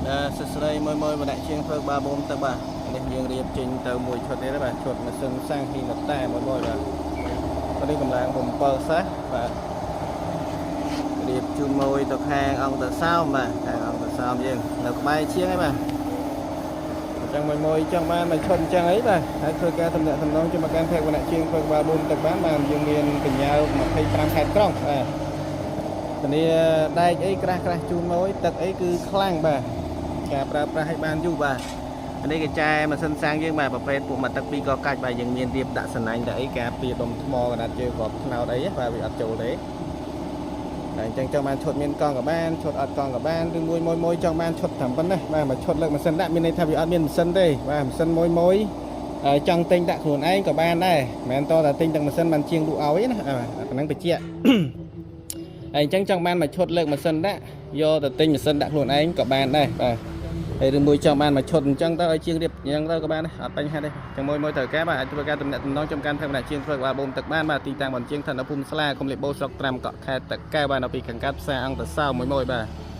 បាទសួស្តីមួយមួយម្នាក់ជាងធ្វើក្បាលបូមទឹកបាទនេះយើងរៀបចេញទៅមួយឈុតនេះបាទឈុតម៉ាស៊ីនសាំងហ៊ីណូតាមួយមួយបាទនេះកម្លាំង7សេះបាទរៀបជូនមួយទៅខាងអង្គតសោមបាទខាងអង្គតសោមយើងនៅក្បែរជាងឯងបាទអញ្ចឹងមួយមួយចង់បានមួយឈុតអញ្ចឹងអីបាទហើយធ្វើការតំណាក់តំណងជាមួយកាន់ភេកវណ្ណៈជាងធ្វើក្បាលបូមទឹកបានបាទយើងមានកញ្ញា25ខេត្តក្រុងបាទធានាដែកអីក្រាស់ក្រាស់ជូនមួយទឹកអីគឺខ្លាំងបាទការប្រើប្រាស់ឲ្យបានយូរបាទនេះគេចែម៉ាស៊ីនសាំងយើងបាទប្រភេទពួកមកទឹកពីរកកាច់បាទយើងមានរៀបដាក់សណាញ់ដាក់អីការពារដុំថ្មកណាត់ជើងគ្រាប់ថ្នោតអីបាទវាអត់ចូលទេតែអញ្ចឹងចង់បានឈុតមានកង់ក៏បានឈុតអត់កង់ក៏បានឬមួយមួយមួយចង់បានឈុតត្រឹមប៉ុណ្ណេះបាទមួយឈុតលើកម៉ាស៊ីនដាក់មានន័យថាវាអត់មានម៉ាស៊ីនទេបាទម៉ាស៊ីនមួយមួយចង់ទិញដាក់ខ្លួនឯងក៏បានដែរមិនមែនតតែទិញទាំងម៉ាស៊ីនបានជាងលក់ឲ្យណាអាហ្នឹងបញ្ជាក់ ហើយអញ្ចឹងចង់បានមួយឈុតលើកម៉ាស៊ីនដាក់យកទៅទិញម៉ាស៊ីនដាក់ខ្លួនឯងក៏បានដែរបាទហើយឬមួយចង់បានមួយឈុតអញ្ចឹងទៅឲ្យជាងរៀបអញ្ចឹងទៅក៏បានដែរអត់បញ្ហាទេអញ្ចឹងមួយមួយត្រូវការបាទអាចធ្វើការតំណាក់តំណងចំការធ្វើម្នាក់ជាងធ្វើក្បាលបូមទឹកបានបាទទីតាំងបន្ជាងស្ថិតនៅភូមិស្លាឃុំលេខបូស្រុកត្រាំកក់ខេត្តតាកែវបាទនៅពីខាងកើតផ្សារអង្គតសៅមួយមួយបាទ។